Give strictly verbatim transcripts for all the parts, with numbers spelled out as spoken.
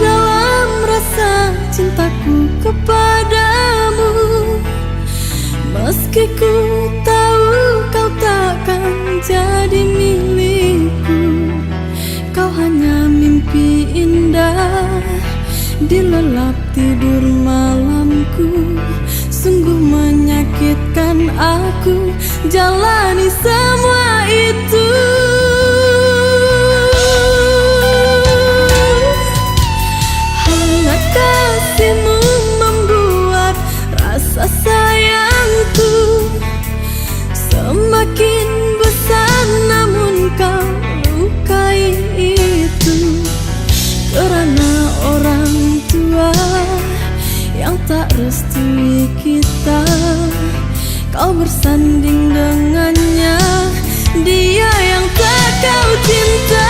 Dalam rasa cintaku kepadamu, meski ku tahu kau takkan jadi milikku, kau hanya mimpi indah di lelap tidur malamku. Sungguh menyakitkan aku jalani semua itu. Hangat kasihmu membuat rasa sayangku semakin besar, namun kau lukai itu. Kerana orang tua yang tak restui kita, kau bersanding dengannya, dia yang tak kau cinta.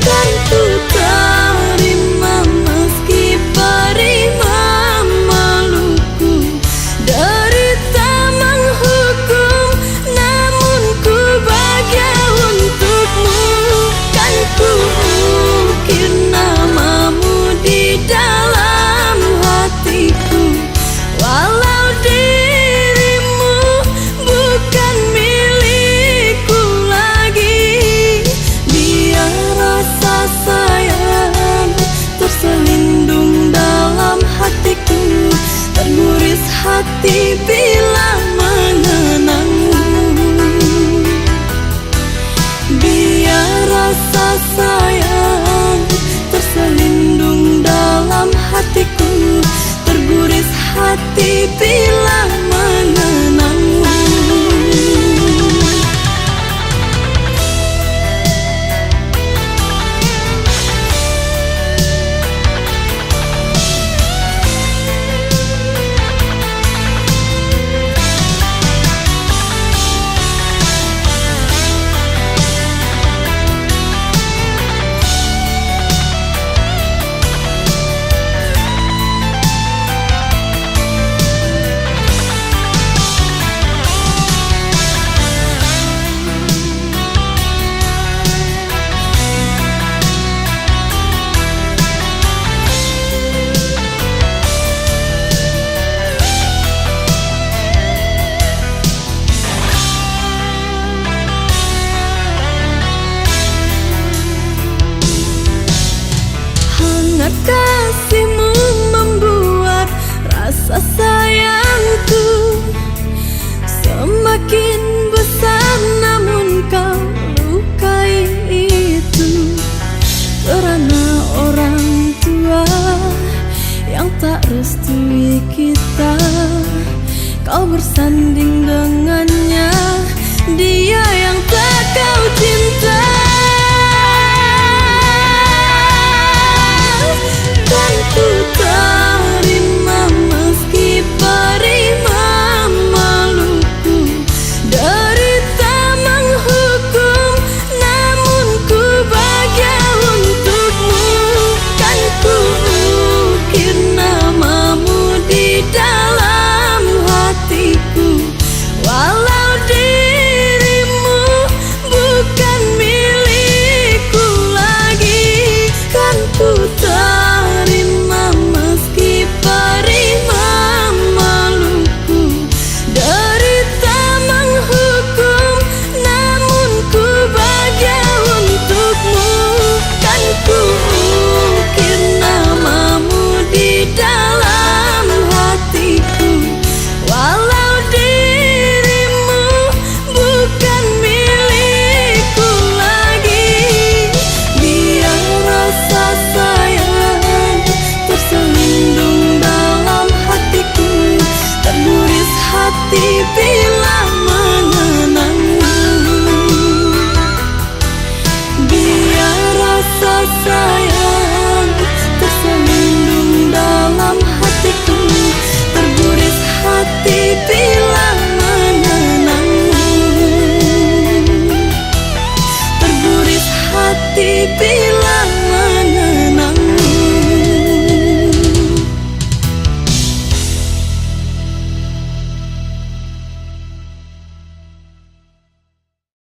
Kan ku terima meski beri memaluku, derita menghukum, namun ku bahagia untukmu. Kan ku ukir namamu di dalam hatiku, walau dirimu bukan milikku lagi. Biar rasa sayang terselindung dalam hatiku, terguris hati bila mengenangmu. Biar rasa sayang terselindung dalam hatiku, terguris hati bila mengenangmu. Hangat kasihmu membuat rasa sayangku semakin besar, namun kau lukai itu. Kerana orang tua yang tak restui kita, kau bersanding dengannya, dia yang tak kau cinta. Kan ku terima meski beri memaluku, derita menghukum, namun ku bahagia untukmu. Kan ku ukir namamu di dalam hatiku, walau dirimu bukan milikku lagi. Kan ku terima meski beri memaluku, derita menghukum, namun ku bahagia untukmu. Kan ku ukir namamu di dalam hatiku, walau dirimu bukan milikku lagi. Biar rasa sayang terselindung dalam hatiku, terguris hati bila